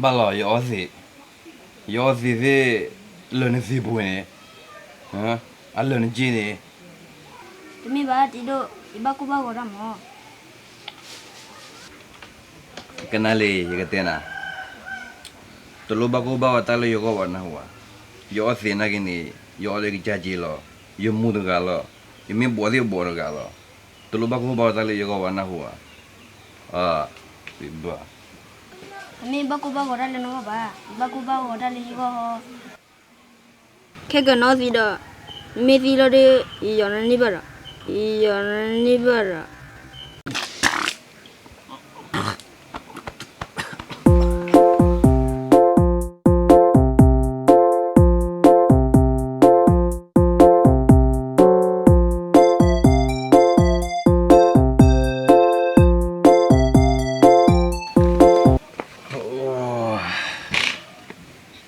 ဘၣ်လီၤ ယအီသံး, ယအီသံးသ့ၣ် လၢာ်နသံးပူၤန့ၣ်, အလၢာ်နက့န့ၣ်, တမ့ၢ်ဘၣ်တံၤဒိၣ်, ယဘၣ်ကိၢ်ဘၣ်ဂီၤတၢ်မး. ကနၣ်လံ ယကတဲနၤ, တလိၣ်ဘၣ်ကိၢ်ဘၣ်ဂီၤတၢ်လၢယဂီၢ်ဘၣ်နၢ်ဟူဧါ, ယအီသံးနာ်က့န့ၣ် ယအီလၢယကစၢ်က့လီၤ, ယမူတဂၤလီၤ, ယမ့ၢ်ဘှီးသ့ၣ်ဘှီးတဂၤလီၤ, တလိၣ်ဘၣ်ကိၢ်ဘၣ်ဂီၤတၢ်လၢယဂီၢ်ဘၣ်နၢ်ဟူဧါ. အဘၣ်, တမ့ၢ်ဘၣ်ကိၢ်ဘၣ်ဂီၤတၢ်လၢနဂီၢ်ဘၣ်, ယဘၣ်ကိၢ်ဘၣ်ဂီၤတၢ်လၢယဂီၢ်ဟီ. ခဲကနံၣ်အီသံးဒီး, မ့ၢ်သံလီၤဒီး ယယီၤနန့ၢ်ဘၣ်ဒီး, ယယီၤနန့ၢ်ဘၣ်ဒီး.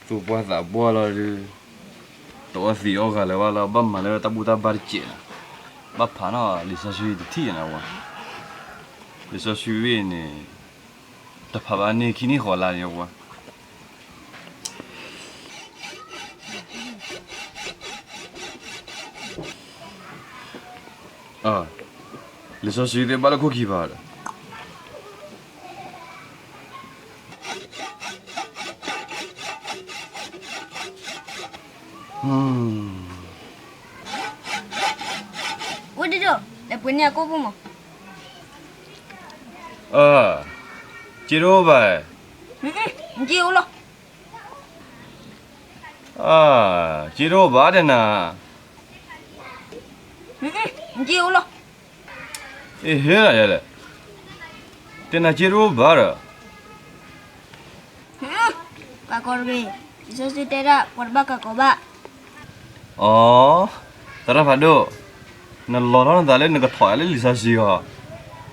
သူၣ်ပှၢ်သးပှၢ်လီၤဒုး, တအီသံးအီဂၤလၢၤဘၣ်လၢ ဘၣ်မၤလၢတၢ်ဘူၣ်တၢ်ဘါတစဲးနီၤ, ဘၣ်ဖးနီၤ လံာ်စီဆှံတထံၣ်နၤဝဲ, လံာ်စီဆှံဝဲန့ၣ်, တဖးဘၣ်န့ၢ်ခံနံၣ်ဃီလါန့ၣ်ဝဲ. လံာ်စီဆှံသ့ၣ်ဘၣ်လၢခိၣ်ခံဘၣ်ဒီး, ဝဲဒၣ်ဒီး လဲၤပှ့ၤန့ၢ်အကိၣ်ပူၤမး. က့တအိၣ်ဘၣ်, က့အိၣ်လီၤ. က့တအိၣ်ဘၣ်တဲနၤ, က့အိၣ်လီၤ. အ့ ဟဲလၢယလဲၣ်, တဲနၤက့တအိၣ်ဘၣ်ဒီး, ကးကီးတဂ့ၤ, လံာ်စီဆှံတဲဒၣ် ပှၤတဘၣ်ကးကီးဘၣ်. အီ, သရၣ်ဖးဒိၣ်, နလီၤထီၣ်နသးလၢနကထီၣ်ယၤလၢလံာ်စီဆှံ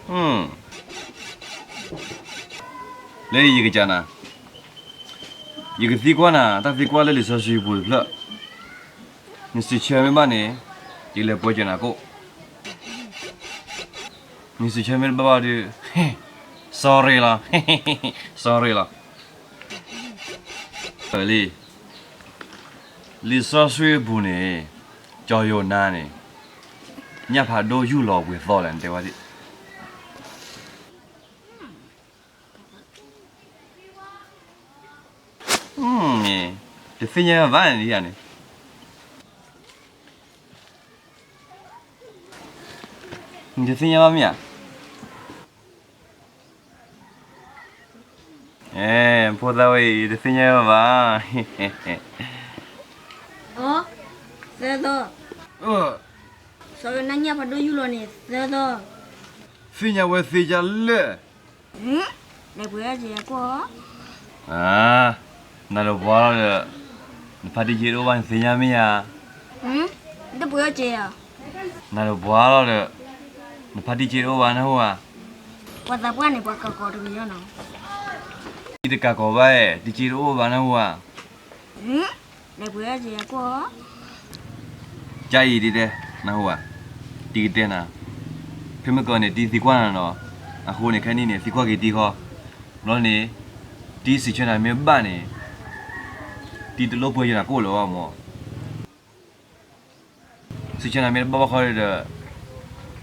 အီၤ, လၢယကစၢ်နၤ, ယကသံကွၢ်နၤ တၢ်သံကွၢ်လၢလံာ်စီဆှံပူၤတဖျၢၣ်, နစံးဆၢမ့ၢ်ဘၣ်န့ၣ်, ယလဲၤပှ့ၤက့ၤနၤကိၣ်, နစံးဆၢမ့ၢ်တဘၣ်ဘၣ်ဒီး, sorry လီၤ, sorry လီၤ. လံ, လံာ်စီဆှံပူၤန့ၣ်, ကၠီၤယိၤနါန့ၣ်, ညၣ်ဖးဒိၣ်ယူၢ်လီၤပှဲၤသီလဲၣ် နတဲဝဲဒၣ်. တသ့ၣ်ညါဘၣ်န့ၣ်ယၤန့ၣ်, နတသ့ၣ်ညါဘၣ်မ့ၢ်ဧါ. အဲ, ဖိသၣ်ဝဲအံၤ တသ့ၣ်ညါဘၣ်. အီ, သၢသီ, စီၤယိၤနါညၣ်ဖးဒိၣ်ယူၢ်လီၤန့ၣ် သၢသီ, သ့ၣ်ညါဝဲသ့ဒ်လဲၣ်. လဲၤပှ့ၤအီၣ်က့ၤအကိၣ်. နၤဒီးပှၤလီၤဒီး, နဖါတံၢ်က့တအိၣ်ဘၣ် နသ့ၣ်ညါမ့ၢ်ဧါ. တပှ့ၤအီၣ်က့ၤဧါ. နၤဒီးပှၤလီၤဒီး, နဖါတံၢ်က့တအိၣ်ဘၣ် နၢ်ဟူဧါ. ပှၤသးပှၢ်န့ၣ် ပှၤကးကီးတဂ့ၤနီၤ. တံၢ်တကးကီးဘၣ်, တံၢ်က့တအိၣ်ဘၣ် နၢ်ဟူဧါ. လဲၤပှ့ၤအီၣ်က့ၤအကိၣ်. ကအံၤဒ်တဲ, နၢ်ဟူဧါ, တံၤကတဲနၤ, ဖဲမ့ၢ်ကီးန့ၣ် တံၤသံကွၢ်နၤနီၤ, အဃိန့ၣ် ခဲနံၣ်န့ၣ် သံကွၢ်က့ၤတံၤဃီ, ဘျီန့ၣ်, တံၤစံးဆၢနၤမ့ၢ်ဘၣ်န့ၣ်, တံၤတလိၣ်ပှ့ၤက့ၤနၤကိၣ်လၢၤဘၣ်မး. စံးဆၢနၤမ့ၢ်တဘၣ်ဘၣ်ဃီဒီး,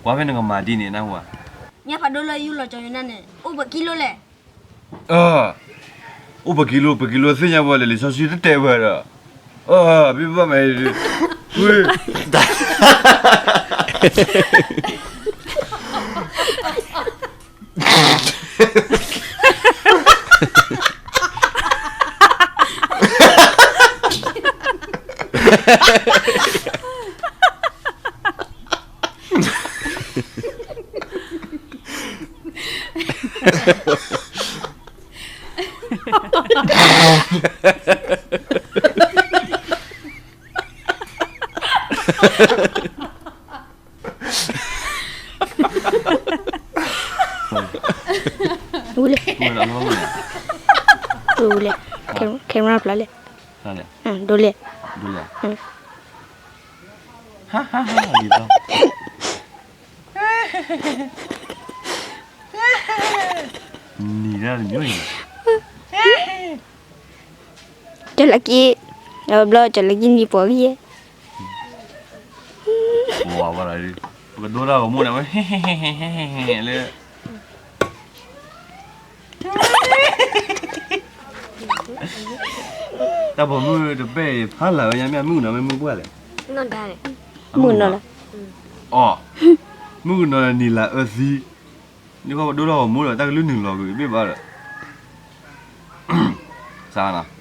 ကွၢ်ဖဲနကမၤဒ်န့ၣ် နၢ်ဟူဧါ. ညၣ်ဖးဒိၣ်လၢယူၢ်လီၤကၠီၤယိၤနါန့ၣ် အိၣ်ပှဲၤကံလိလဲၣ်. အိၣ်ပှဲၤကံလိ, ပှဲၤကံလိသ့ၣ်ညါဝဲလဲၣ်, လံာ်စီဆှံတတဲဝဲဒီး, ဘံၣ်ဘၣ်မး, ဝ့ၢ် ဝံၤလဲၣ်, ဝံၤလဲၣ်, camera ဖျါလဲၣ်, ဒိလဲၣ်, ဒိလဲၣ်, ဟါဟါဟါ, လံၤဘီ နံၤဒၣ်တမံၤအံၤ, ကၠီၤလၢက့, ဘျီကၠီၤလၢက့နံၤပှီၤဂ့ၤ, ဝါဝါ, ပကဒိတၢ်ဂီၤမူန့ၣ်ဝဲ, လၢ တၢ်ပိာ်မုၣ်တပဲၢ်အံၤ ဖးလၢ်ဝဲညါ မ့ၢ်မုၣ်ကနီၤ မ့ၢ်မုၣ်ပှၢ်လဲၣ်, မုၣ်ကနီၤလီၤ, အီ, မုၣ်ကနီၤန့ၣ် နံၤလၢအၢသံ, ဒ်ဃီပဒိၣ်ထီၣ်ဂီၤမူဒီး တၢ်ကလုၢ်နုာ်လီၤကွံာ်ဘ့ၣ်ဘၣ်ဒီး, စးနၤ